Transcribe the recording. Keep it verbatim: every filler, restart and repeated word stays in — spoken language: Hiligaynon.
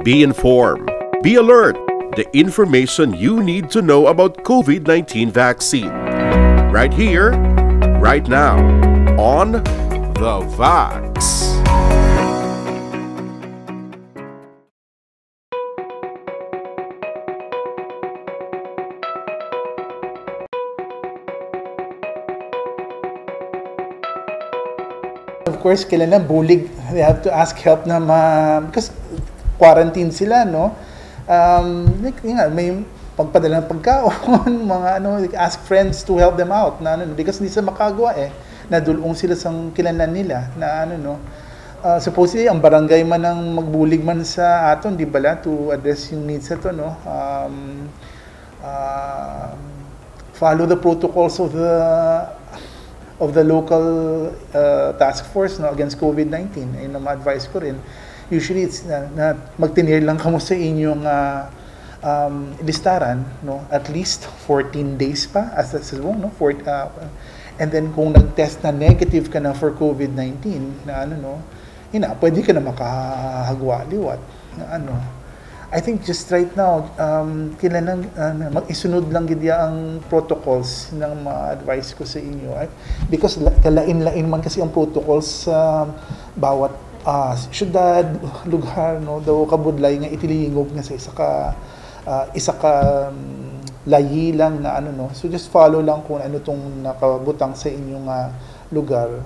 Be informed. Be alert. The information you need to know about COVID nineteen vaccine. Right here, right now, on The Vax. Of course, kailangan bulig. They have to ask help na ma... Because quarantine sila, no? Um, like, yun nga, may pagpadala ng pagkaon, mga ano, like, ask friends to help them out. Na, ano, because hindi sila makagawa eh. Nadulong sila sa kilanlan nila na ano, no? Uh, supposedly, ang barangay man ang magbulig man sa aton, di bala, to address yung needs sa to, no? Um, uh, follow the protocols of the of the local uh, task force, no, against COVID nineteen. Ayun ang ma-advise ko rin. Usually, it's na, na magtinir lang kamo sa inyong uh, um, listaran, no, at least fourteen days pa, as sa subong, no, for, uh, and then kung nag-test na negative ka na for COVID nineteen, na ano, no, ina, pwede ka na makahagwa liwat. Na ano, I think just right now, um, kailangan uh, mag-isunod lang gid ang protocols ng mga advice ko sa inyo. Ay, because la- kalain-lain man kasi ang protocols sa bawat uh, syudad, lugar, no, daw kabudlay nga itilingog nga sa isa ka uh, isa ka um, layi lang na ano, no. So just follow lang kung ano tong nakabutang sa inyong uh, lugar.